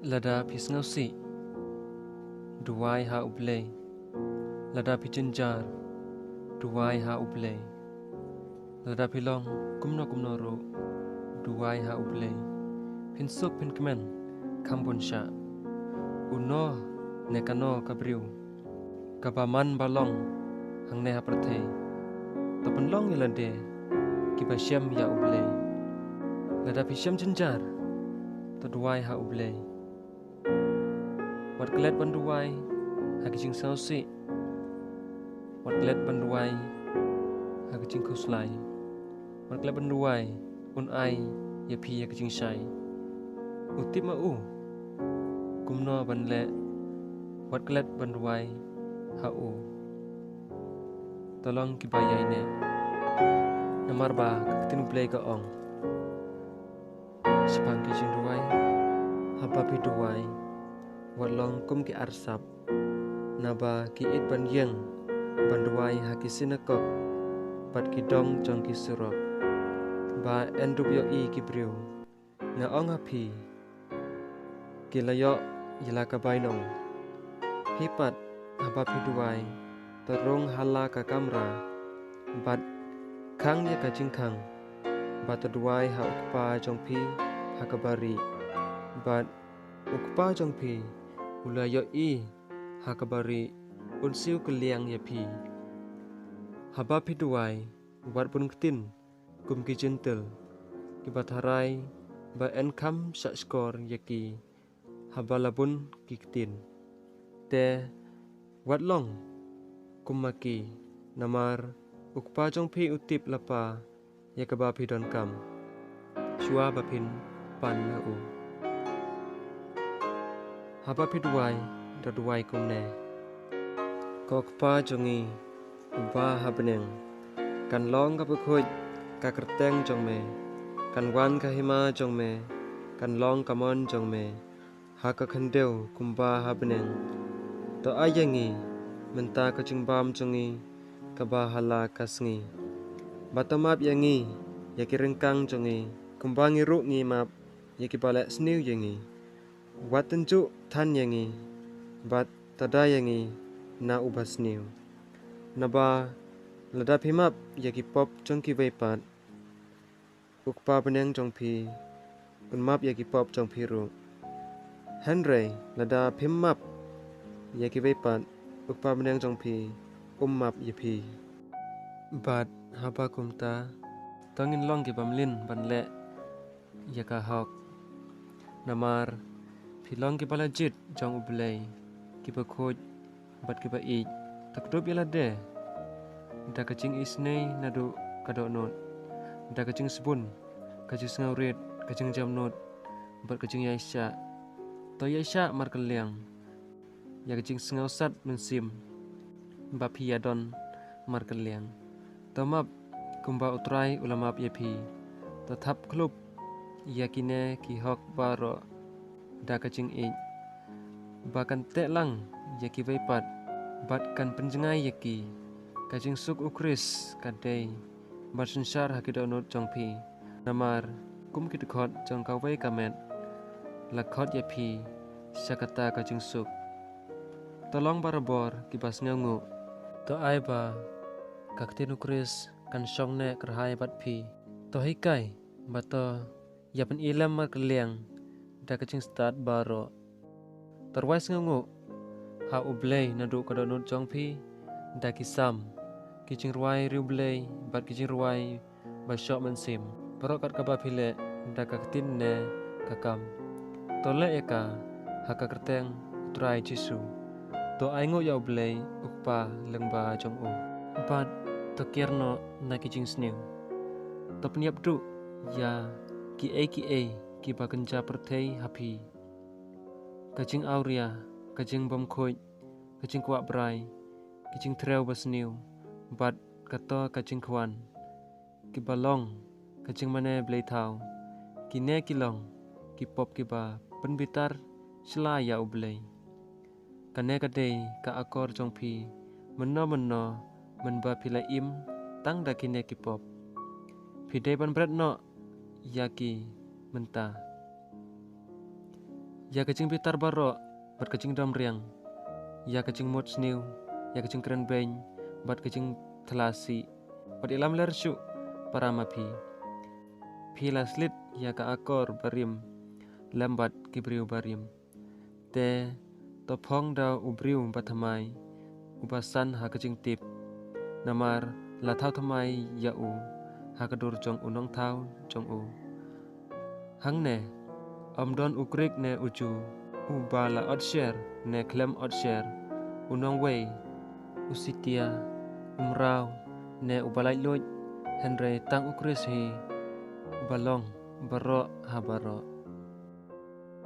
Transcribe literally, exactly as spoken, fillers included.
Lada phi sngewsih, duwai ha U Blei. Lada phi jynjar, duwai ha U Blei. Lada phi long kumno kumno ruh, duwai ha U Blei. Phin suk phin kmen, kham bun shah. Uno ne kano ka briew kaba man ba long hangne ha pyrthei, to pynlong ïa lade kiba shem ïa U Blei. Lada phi shem jynjar, to duwai ha U Blei. Wat klet ban duwai ha ki jingsngewsih. Wat klet ban duwai ha ki jingkhuslai. Wat klet ban duwai un ai ïa phi ïa ki jingshai. U tip ma u kumno ban leh. Wat klet ban duwai ha u. To long kiba ïaineh. Namar ba ka ktien U Blei ka ong shaphang ki jingduwai, haba phi duwai, wat long kum ki arsap, naba ki ïeit ban ïeng ban duwai ha ki sinakok bad ki dong jong ki surok, ba yn dup ïohi ki briew. Nga ong ha phi, ki la ïoh ïa la ka bainong. Phi pat, haba phi duwai, to rung ha la ka kamra bad khang ïa ka jingkhang, bad to duwai ha U Kpa jong phi ha kaba rieh, bad U Kpa jong phi u la ïohi ha kaba rieh, un siew kylliang ïa phi. Haba phi duwai, wat bun ktien kum ki jentil, kiba tharai ba yn kham shah shkor ïa ki haba la bun ki ktien. Te wat long kum ma ki, namar U Kpa jong phi u tip lypa ïa kaba phi donkam shuwa ba phin pan na u. Haba phi duwai, to duwai kumne: Ko Kpa jong ngi uba ha bneng, kan long ka bakhuid ka kyrteng jong me, kan wan ka hima jong me, kan long ka mon jong me ha ka khyndew kumba ha bneng. To ai ïa ngi mynta ka jingbam jong ngi kaba ha la ka sngi. Bad to map ïa ngi ïa ki ryngkang jong ngi, kumba ngi ruh ngi map ïa kiba leh sniew ïa ngi. Wat tynjuh than ïa ngi, bad to da ïa ngi na u basniew. Naba lada phi map ïa ki pop jong kiwei pat, U Kpa bneng jong phi un map ïa ki pop jong phi ruh. Hynrei lada phim map ïa kiwei pat, U Kpa bneng jong phi um map ïa phi. Bad haba kumta, to ngin long kiba mlien ban leh ïa ka hok. Namar phi long kiba la jied jong U Blei, kiba khuid bad kiba ïeit. To kdup ïa lade da ka jingisynei naduh ka dohnud, da ka jingsbun, ka jingsngewrit, ka jingjemnud bad ka jingïaishah. To ïaishah markylliang ïa ka jingsngewsat mynsiem ba phi ïadon markylliang. To map kumba U Trai u la map ïa phi. To thap khlop ïa kine ki hok baroh da ka jingïeit, ba kan teh lang ïa kiwei pat bad kan pynjngai ïa ki. Ka jingsuk U Khrist ka dei ban synshar ha ki dohnud jong phi. Namar kum ki dkhot jong kawei ka met la khot ïa phi sha kata ka jingsuk. To long barabor kiba sngewnguh. To ai ba ka ktien U Khrist kan shong neh kyrhai bad phi. To hikai ba to ïa pyni lem markylliang da ka jingstad baroh. To rwai sngewnguh ha U Blei naduh ka dohnud jong phi da ki Salm, ki jingrwai riewblei bad ki jingrwai ba shoh mynsiem. Baroh kat kaba phi leh da ka ktien ne ka kam, to leh ïa ka ha ka kyrteng U Trai Jisu. To ainguh ïa U Blei U Kpa lyngba jong u. Bad to kiar noh na ki jingsniew. To pynïap duh ïa kiei kiei kiba kynja pyrthei ha phi. Ka jingawria, ka jingbymkhuid, ka jingkwah brai, ka jingthriew basniew, bad kato ka jingkhwan, kiba long ka jingmane blei thaw. Kine ki long ki pop kiba pynbitar sla ïa U Blei. Kane ka dei ka akor jong phi mynno mynno mynba phi la im tang da kine ki pop. Phi dei ban bret noh ïa ki mynta. Ïa ka jingbitar baroh bad ka jingdom riang, ïa ka jingmut sniew, ïa ka jingkren beiñ bad ka jingthla sih, bad ïalam ler shuh para ma phi. Phi la slit ïa ka akor barim lem bad ki briew barim. Te to phong da u briew bathymmai uba san ha ka jingtip, namar la thaw thymmai ïa u ha ka dur jong u nongthaw jong u. Hangne ym don u Grik ne u Jiw, uba la otsher ne khlem otsher, u nongwei, u Scythia, u mraw, ne uba laitluid, hynrei tang u Khrist hi, uba long baroh ha baroh.